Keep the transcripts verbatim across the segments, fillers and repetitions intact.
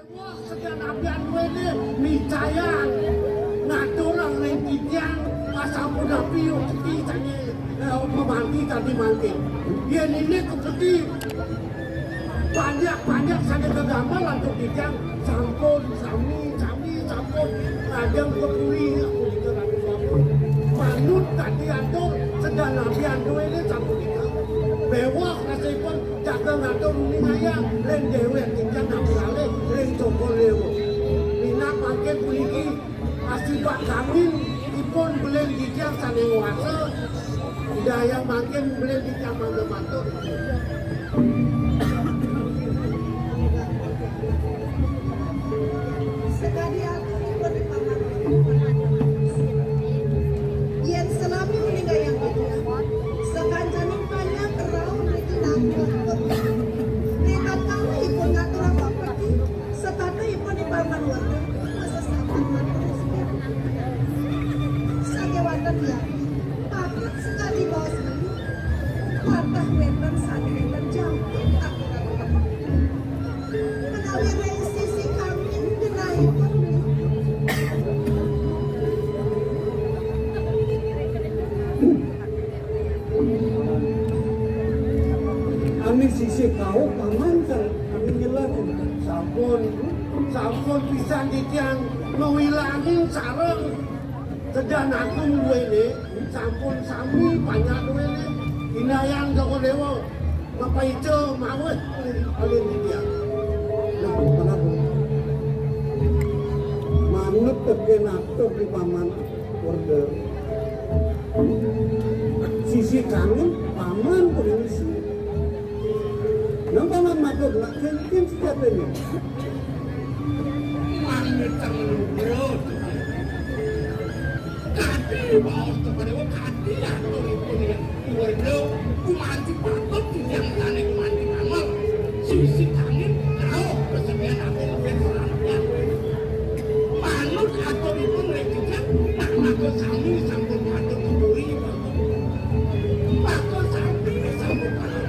Wah, sekian apian duwéné micayang ngaturang ring titiang, asapunapi ukti sané, eh, pamanti kadi mangkin. Yén indik ukti panjak-panjak sané kagamel antuk titiang, sampun sami, sami sampun ngajeng ka puri, punika Ratu Prabu. Manut kadi atur, sekian apian duwéné sapunika. Béwah rasaipun Jaga ngatur uning ayah, ring déwék titiang napi ngalih, ring Cokor Déwa. Minab mangkin puniki, asipat kangin ipun beliné titiang sané nguasa, Ida Hyang mangkin beliné titiang mangga matur. Sakadi aturipun Paman. Yén salami uning ayah titiang, sakancaning panjak rauh niki nangkep. Ritatkala ipun ngaturang pepeti, setata ipun di Paman wénten, masesapan matur sembah. Sakéwanten ya, patut sakadi baos mani, patah wénten sané wénten jampit aturan. Menawi ring sisi kami genahipun. Ané sisi kauh Paman kang ané nyelah. Sampun, sampun pisan titiang ngwilangin sareng sedan agung duwéné, sampun sami panjak duwéné, Ida Hyang Cokor Déwa, mapaica maweh olih titiang. Nah, manut tekén atur di Paman Werda. Sisi kangin Paman pengungsi. Nang Paman matur, nak kéngkén sejatiné. Manut teng luhur. Kadi baos tepane, kadi aturipun yen Werda gumanti patut titiang sane gumanti pamel. Sisi kangin rauh kesenian agung yen sarampian. Manut aturipun ring titiang, nak maka sami sampun patut kepuri. Maka sami sampun patut.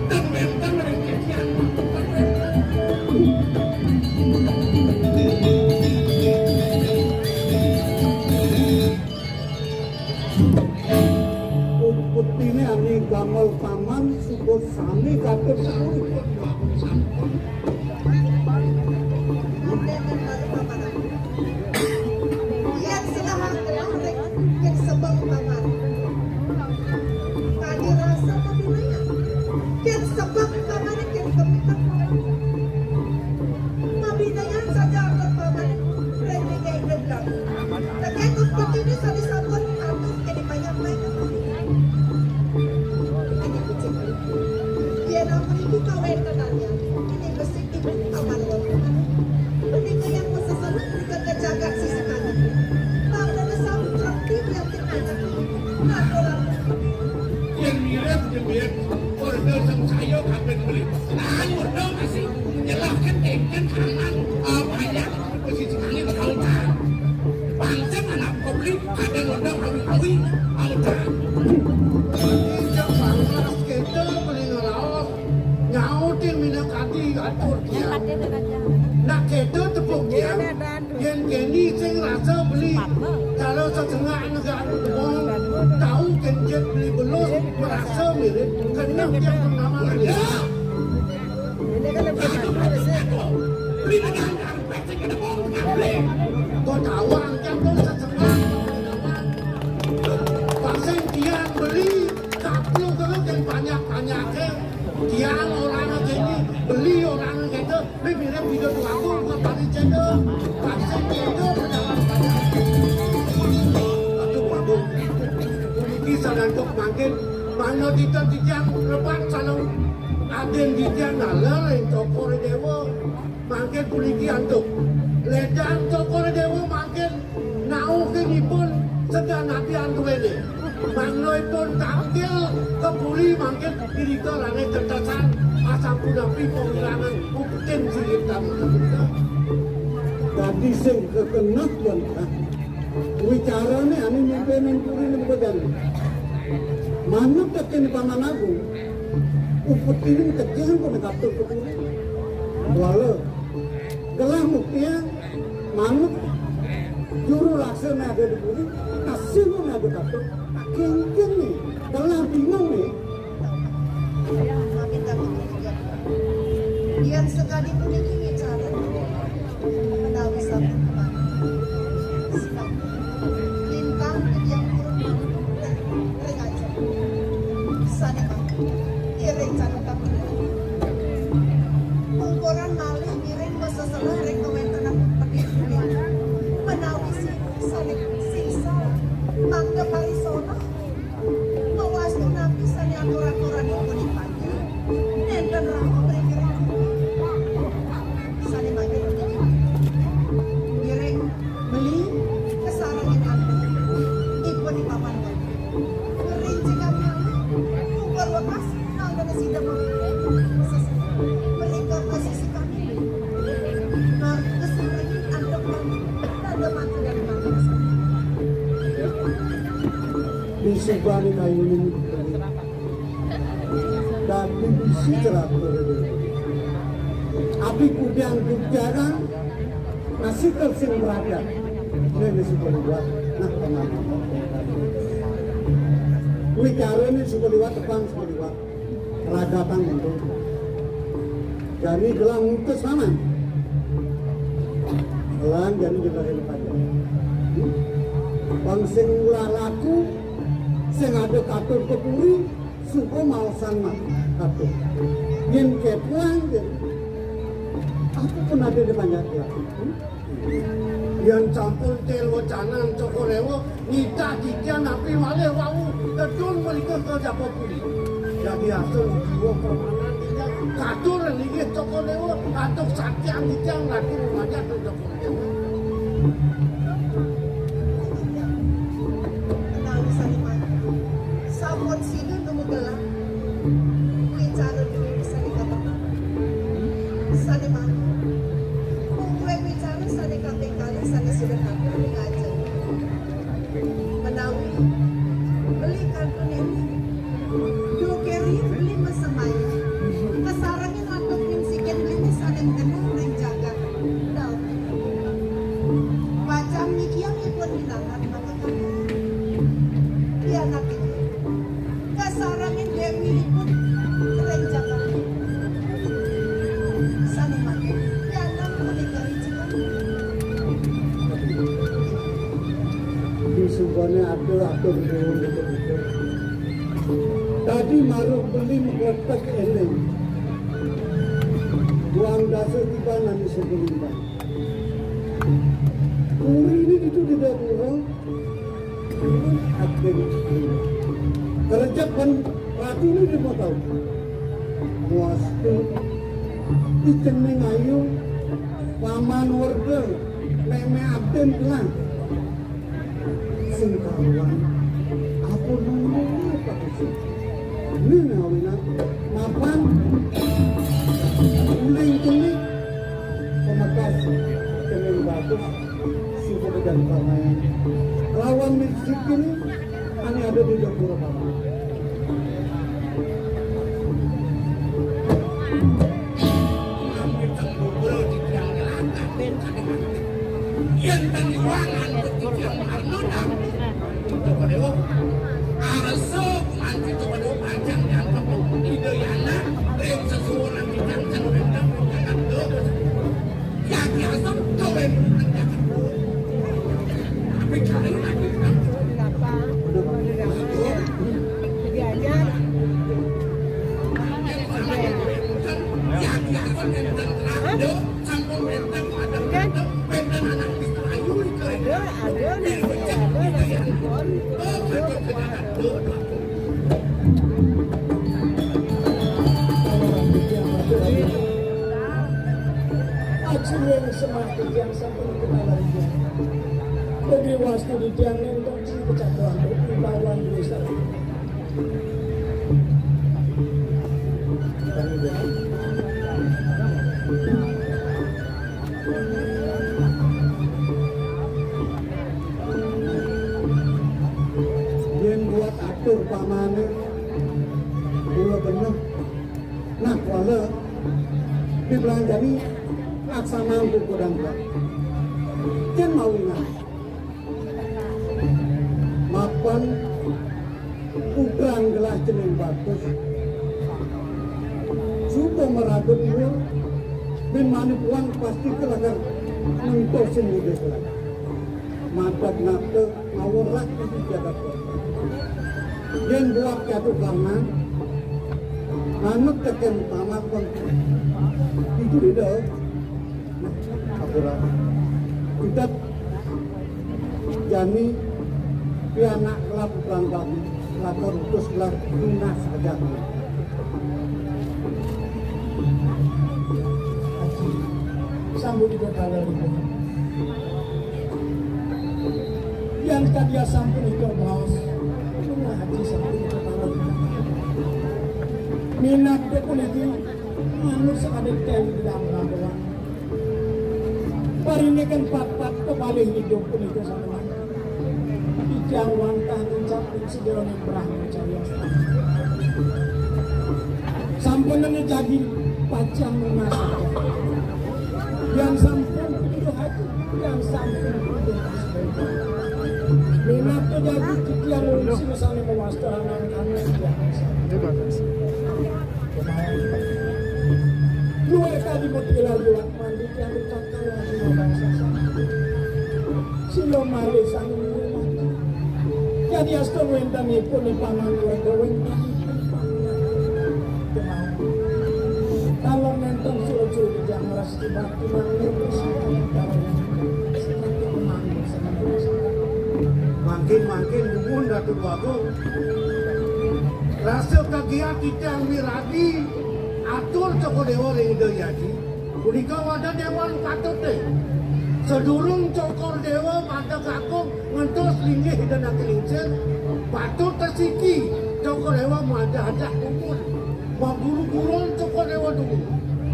Dan wenten ring titiang. Uputine ane gamel paman suba sami katur sepuri. Yen silahang gelah ring yen sebeng paman. Kadi rasa pabinayan. Yen sebeng pamane yen kemikat. Pabinayan saja antuk pamane ring ring ring. Tekén upetine sami sampun atur kene banyak baik. Ini kucing. Yen ampun iku kawentenannya. Ini besi Punika yang maseseru, punika kejagat sisi kanan. Tandane sampun traktir yang terbanyak. Aturan. Yen mirip jembet, ordo sing saya kabeh beli. Nah, ordo masih nyelahkan kengken aman, ah, banyak posisi angin kau tahu. Bangsa anak kau beli, ada ordo awi-awi, kau tahu. Ini jam panas kita beli ngelaos. Nyautin minakadi atur tiang. Nak keto tepuk tiang. Yen keni sing rasa beli. Kalau setengah negara tepung, tahu kencet beli belus, merasa mirip. Kena tiang pertama beli. Ini kan lebih bagus sih. Kau tahu angkat tu setengah. Pasang tiang beli, tak perlu kalau yang banyak-banyak, eh. Tiang orang aja ini beli orang aja itu, ini mirip video tuaku bukan tadi cendol, pasti cendol pejalan banyak. Aduh, waduh. Puniki sadantuk mangkin, mangga kita titiang lebat salam adin titiang dalam yang tokor dewa. Mangkin puniki antuk. Ledang Cokor Dewa mangkin nauhing ipun sedan apian duwene. Mangda ipun tangkil kebuli mangkin irika lane tetesan asapunapi pawilangan upetin singit tamu. Dadi sing kekenah dan wicarane ane mimpinan puri ning badan. Manut tekene Paman Agung, upetine kegihan kone katur kebuli. Wala. Kasih lu ngadu kata, tak kengkeng nih, telah bingung nih. Makin tak bingung juga. Yang sekali puniki bicara menawi sampun kemana. Lintang yang buruk ring aja. Sane mangke iring catetan. Pungkuran malih ngiring maseselah ring kawentenan pedih menawi si-, sane sisa mangke parisolah. Mawastu napi sane atur-aturanipun ipati. Nenten rauh ring iring. Sane mangke ngiring Beli kasarengin antuk ipun ing papan gati. Ngerincikan malih, pungkur wekas, nalika sida mangkin. Merikat kasisikan. Nah, kasarengin antuk malih, tanda mata dari mata. Disubani kayuning. Dadi bisi teratur. Abi kudang gujaran, nasi sing berada. Ini, ini suka liwat. Nah, teman. Wicara ini suka liwat, tepang suka liwat. Ragatan itu. Jadi gelang ngutus paman. Gelang jadi gelang ini pada. Bang sing ulah laku, sing ada katur ke puri, suka maosan mah katur. Yen kepuan, yen aku pun ada di banyak ya. Yen campur tel wacanan Cokor Dewa, nitah titiang napi malih wau, tedun mrika ka Japapuri. Dadi atur jiwa pamanan titiang, katur linggih Cokor Dewa, antuk saktian titiang ratu rumaja ka Japapuri. Menawi sane mangke, sampun sida nemu gelah. Wicara dene sane kaping sane mangke. Mungguing wicara sane kaping kalih sane sida katur ring ajeng. Menawi Beli kantun ini, duh keri Beli masemaya. Kasarengin antuk ning sikin Beli sane genah ring jagat. Dal. Pacang niki ipun minangan maka kami. Pianak ini. Kasarengin Dewi ipun ring jagat. Sane mangke. Pianak menika ring jagat. Di subane ada atur dewa gitu-gitu. Tadi maruh Beli mengletek eling. Buang dasa tiba nani sebelumban. Puri ini gitu tidak kurang. Akhir. Kerja kan ratu ini dia mau tahu. Muastu. Ijen ning ayu. Paman Werda. Meme Abden lah. Sing karuan. Apa namanya Pak Kusip? Ini ngawinang mapan uling kene pemekas kene bagus suku dan pamain lawan miskin ini ane ada di dapur paman. Yen ten iwang antuk titiang marnona. Coba dewa. Arsa antuk coba dewa panjang dianggap Ida Yana ring sesuwunan titiang sing wénten ing Jakarta. Ya biasa kawin ing Jakarta. Tapi kali lagi. Diajar. Ya biasa enten. Kan? Ada, ada, nanti ada, ada, nanti. Aji yang semati yang sampun kita lari. Bagi wastu di tiang nentong si kecakuan, imbauan desa. Yen buat atur pamane, kula bener. Nah, kula dibelanjani laksanaan kukudan. Yen mau ingat. Pan putrang gelah cening bagus. Suba maraga dua, bin mani puan pasti kelakar nentosin ide kelakar. Mantap napa ngawerak di jagat kota. Yen buat jatuh karma, manut teken panak pun. Itu tidak. Ampura. Kita jani pianak kelap pelanggang lakon utus gelar tunas aja. Sambut kita kalau itu. Yang tadi sampun itu baos. Cuma haji sampun itu kalau itu. Minat pun itu. Manut sakadi tembang lawan. Parindikan papat kebalih hidup punika sampun. Titiang wantah ngucapin sedaning Brahmacharya. Sampun jagi pacang nunas. Yang sampun itu hati, yang sampun itu hati. Minat jagi titiang sing sane mawasta nang kami. Luwih kadi mutiara liwat mandi tiang kakang wajib bangsa. Sila malih sang jadi asta wentenipun di paman warga wentenipun. Kalau nenten suruh-suruh di Jakarta. Mangkin-mangkin dumun Ratu Agung. Rasa kagiat titiang miragi atur Cokor Dewa ring Ida Hyang Aji. Punika wada dewan patute. Sadurung Cokor Dewa pada kakung ngentos linggih Ida Hyang Lingsir, patut tasiki Cokor Dewa majah-ajah dumun. Maguru-guruan Cokor Dewa dumun.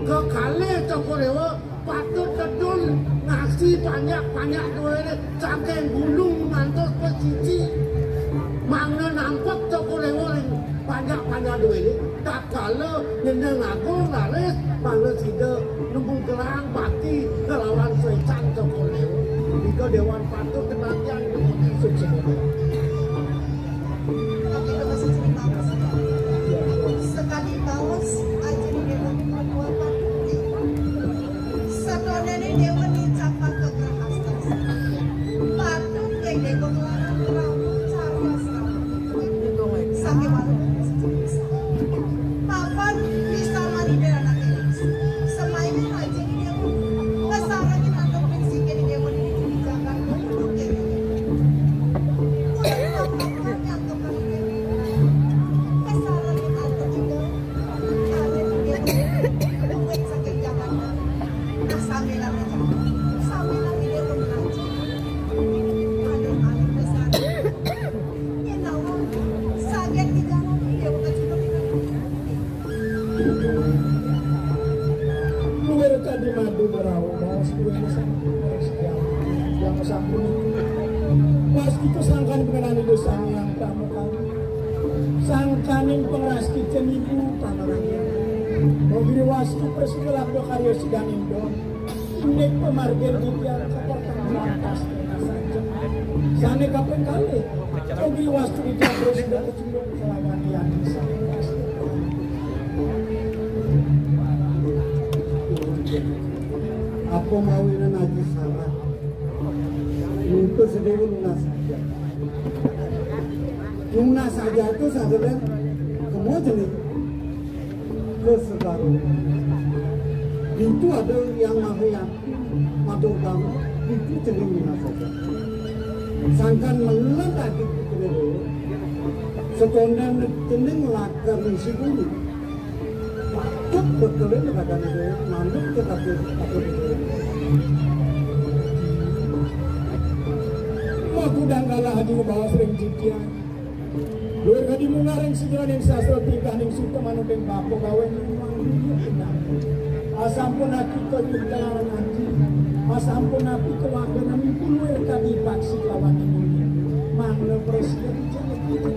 Kekalih Cokor Dewa patut tedun ngaksi panjak-panjak duene saking gunung ngantos pesisi. Mangda nampek Cokor Dewa ring panjak-panjak duene. Tatkala nyeneng agung laris, mangda sida nemu gelang bakti nglawan secan Cokor Dewa. Nika dewan patut kenatian sukses. Sekali baos aja di dalam ketua patut. Satonene dewa nincapang kegrahasta. Patut ing dewa nglarang Rama Carya Srama. Sami walu. Papan bisa manida anake. Semaine rajin dewa. Kasarangin antuk ring sike dewa di jagat. Kasarangin antuk ing Luwir kadi madu merauh, baos kuwi yang sampun. Pas itu sangkan pengenani dosa yang kamu kami. Sangkaning pangrasti ceniku pangrangin. Mogiri wastu prasida labda karya sidaning don. Indik pamargin titiang kapertama lantas saja. Sane kaping kalih. Mogiri wastu titiang prasida kecunduk kelawan yang bisa. Apa mawinan aji salah? Itu sedih lunas saja. Tunas saja itu sadurung kemu jenih ke segala. Itu ada yang maha yakin, matur kamu, itu jenih tunas saja. Sangkan melet ati pikir dulu, setondan jenih lakar isi bumi. Patut bekelin ragan itu, manut ke takdir, takdir itu. Makudang kalah di bawah sering jikian. Luwih kadi mungaring sejaning sastra tingkah ning suta manut ing bapa gawen. Asampun ati kayuntalan ati. Asampun ati keluarga nami puluh kadi paksi lawan ini. Mangga presiden jangan kita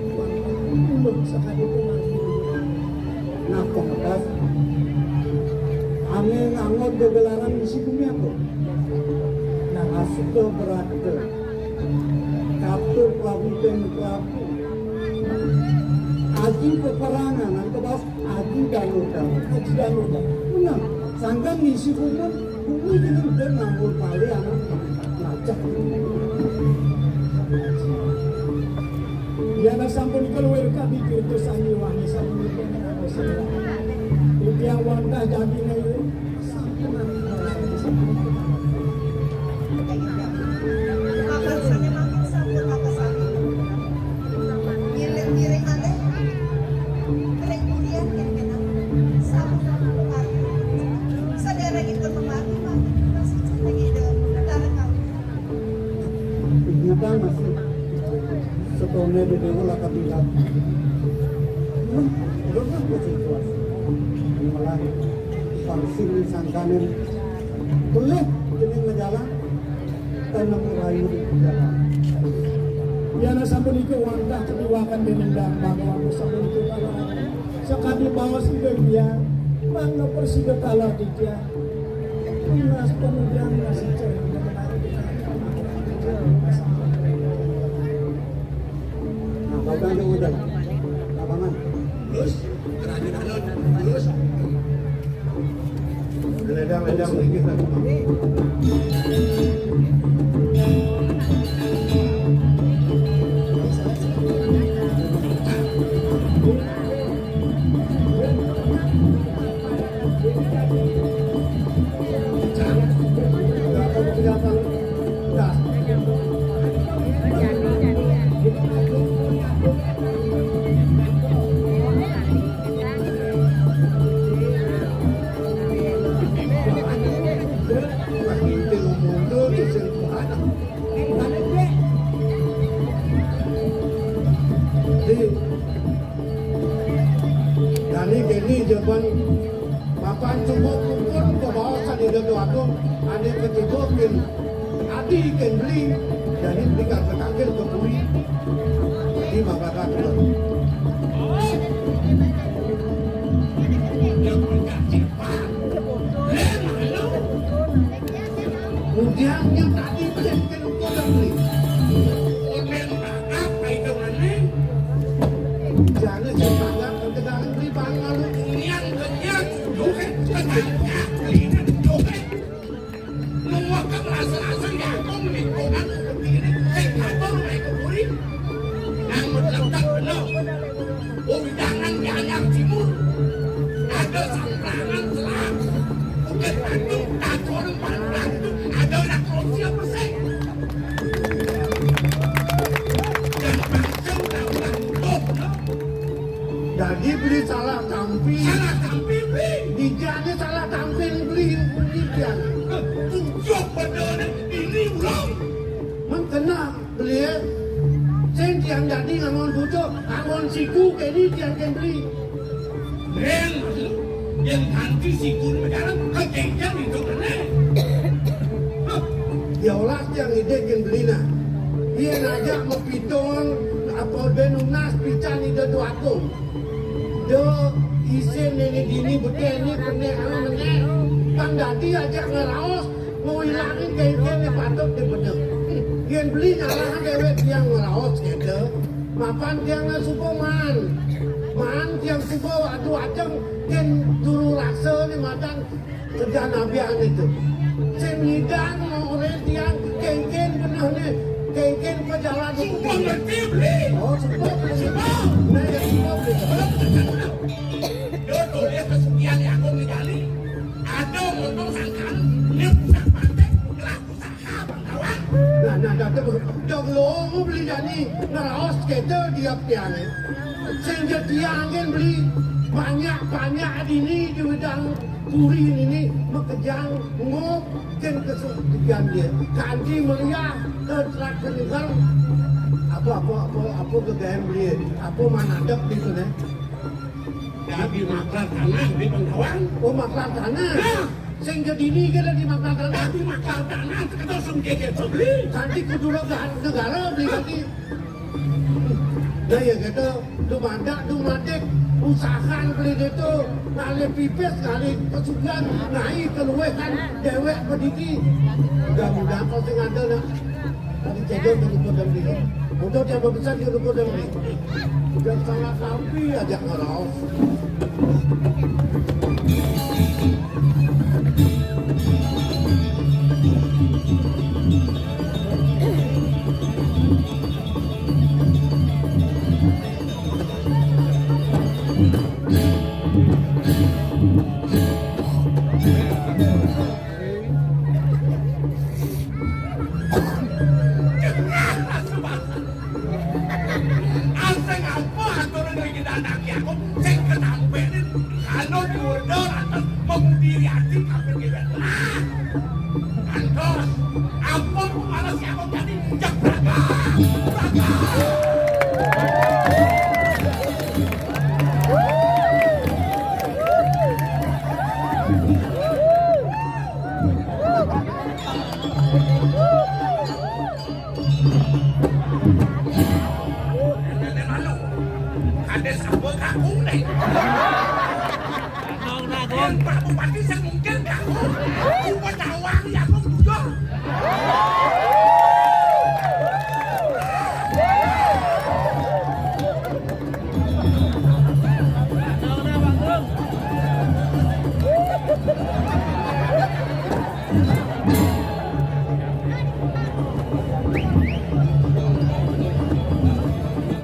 ulun sakadi pengantin. Nah, pembekas. Ane ngangon gegelaran isi bumi aku. Nah, asuka berada. Kapur Prabu Peng Prabu. Aji peperangan, nanti bahas Aji Danur Danur. Aji Danur Danur. Nah, sangkan ngisi kumun, bumi gini udah nganggur pale anak lacak. Yana sampun keluar kami pirtus anyi wangi sampun. Utia wantah jadi nayu. Makan sane makan sampun apa sane. Ngiring-ngiring maneh. Kering kudian keng kenang. Sampun kemari. Sadere ipun kemari, makin masih cantik ide. Betara kawin. Ingetan masih. Setone di dewa lakar bilang. Belum kan situasi. Malah pangsil sangkanin. Boleh, jadi ngejalan. Kan nemu rayu di jalan. Yana sampun iku wantah ketiwakan dening Dang Bangwa sampun iku kala. Sakadi baos ide dia, mangga prasida kala ditya. Tunas pemudian masih cerita. Nah, kau kan udah. Lapangan. Terus, kerajaan alun. Terus. Ledang-ledang sedikit lah. Jadi, jani keni jaban mapan cukup pun kebawasan Ida Datu Agung, ane ketiba ken adi ken beli, jani beli kagak takir ke puri. Jadi, maka kagak. Ujarnya tadi ken ken udah beli. Jangan semangat ketegangan beli bang lalu. Yang kenyang, oke, kenyang, oke. Nunggu ke rasa-rasa yang kau lingkungan seperti ini, saya kantor naik ke puri. Yang berletak benar. Wewidangan Gianyar Timur, ada Sangkrangan Selatan, Bukit Batu, Tajon, Pandan, ada anak Rusia Pesek. Dan macam daun tuh, no? Jadi beli salah tampil. Salah tampil, beli. Dijani salah tampil, beli, beli, beli. Tujuh bener ini ulang. Mengkena. Beli, sing tiang dadi ngangon butuh, ngangon siku keni tiang ken beli. Ren, yang ganti siku negara, kejengkel itu kene. Ya olah tiang ide ken beli nah. Dia ngajak mepitong, apa ben nunas pican Ida Datu Agung. Do isin nene dini bete ni kene anu mene, pang dadi ajak ngeraos, Mau ilangin kengken ya patut dipedek. Yen beli nyalahan dewek tiang ngeraos kete. Mapan tiang nggak suka man. Man tiang suka waktu ajeng ken turu rasa ni madan kerja nabian itu. Sing ngidang mau oleh tiang kengken bener ni. Kengken pejalan. Sumpah ngerti beli. Oh, sumpah beli. Sumpah. Nah, ya sumpah beli. Yo, tulis kesugihan ya aku ngegali. Ada motor sangkan, ni pusat pantai, gerak usaha bangkawan. Nah, nah, dah tu, dah belum beli jani, ngeraos kete dia pian. Sehingga dia angin beli banyak-banyak dini di wedang puri ini, mekejang, ngop, ken kesugihan dia. Kanti meriah, terterak peninggal. Apa, apa, apa, apa kegayan beli, apa manadep gitu, deh. Dadi maklar tanah di Bangkawan. Oh, maklar tanah. Nah. Sing jadi ini kita di maklar tanah. Dadi maklar tanah, kita sing geger beli. Nanti kudu lo gahan negara beli nanti. Nah, ya gitu, dumadak, dumadik, Usahan beli itu, ngalih pipis, ngalih pesugihan, ngalih keluwehan, dewek pedidi. Mudah-mudahan kau sing ada nak. Tadi cedok ke lukur dan beli. Untuk yang besar di lukur dan beli. Udah salah kapi aja ngeraos. Asing apa aturan yang kita anak aku sing ketampenin kalau diurda lantas memudiri hati kabeh kita. Nah, antos apa malah siapa jadi jebraga, jebraga. Nenek malu. Kade sapa kaku nih? Nong Agung. Pak Bupati sing mungkin kaku. Cuma tawang ya aku bujur.